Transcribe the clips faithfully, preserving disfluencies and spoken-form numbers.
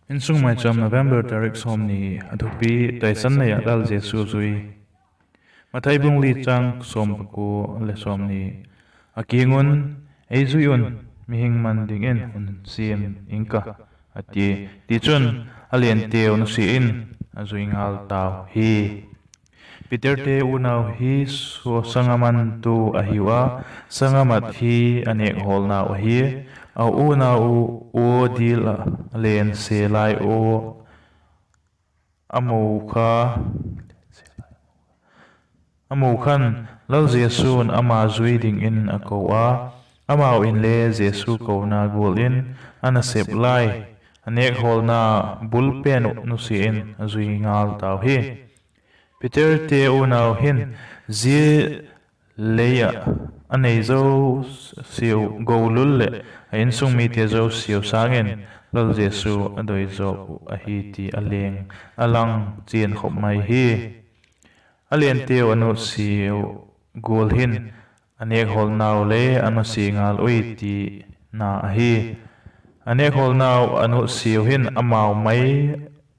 Insung Maicham, November tarik sawmni. A thupi: Taisan nei ah Lal Jesu zui. Mathai bung li, chang sawm pakua le sawmni. A kiang un, Ei zui un, mihing man dingin hun siam ing ka, a ti. Tichun, a lenteu nusia in a zui ngal tau hi. Peterte unau hi sanga mantu ahiu a, sanga mat hi a nêkhawlnau ahi. A unau ua dil ah a len se lai ua a mu kha, a mu khan, Lal Jesu'n ama zui dingin a ko a, amau inle Jesu kona gual in a nasep lai, a nêkhawlna bul pen uh nusia in a zui ngal tau hi. Peterte unau hin zia lei ah a nei zosiau golul leh a insung mite zosiau sâng in Lal Jesu a doi zawk uh ahi ti a leng a lang chian khop mai hi. A lenteu a nutsiau gual hin a nêkhawlnau le a nusia ngal ui tina ahi. A nêkhawlnau a nutsiau hin amau mai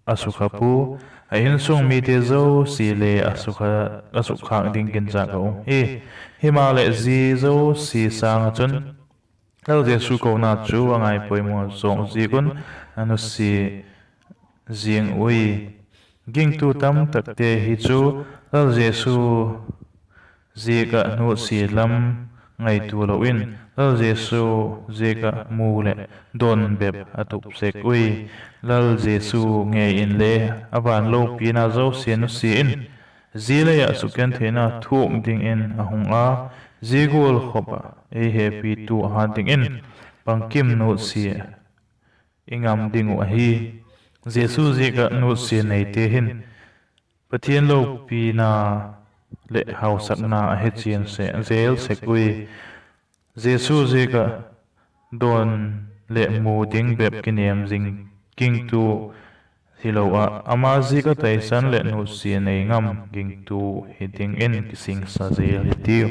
a sukha pua, a insung mite zosia le a sukha, a sukkhâk ding ginchâk a um hi. Himaleh, zia zosia sâng ah chun Lal Jesu kona chu a ngaipoimaw zawk ziak un a nusia ziang ui. Gingtu tamtakte hi chu Lal Jesu ziak ah nutsia lam ngaitua lo in, Lal Jesu ziak ah mu leh dawn bep a tup sek ui. Lal Jesu ngei inle a van lopina zosia nusia in, zia lei ah sugentheina thuak dingin a hung a, zia gual khop ah ei hepitu a hat dingin bangkim nutsia i ngam ding uh ahi. Jesu ziak ah nutsia neite hin Pathian lopina leh hausakna a hechian se, zel sek ui. Jesu ziak ah dawn leh mu ding bep kinêm zing gingtu hilo ah, ama ziak ah taisan leh nutsia nei ngam gingtu hi dingin kisingsa zel hitiu.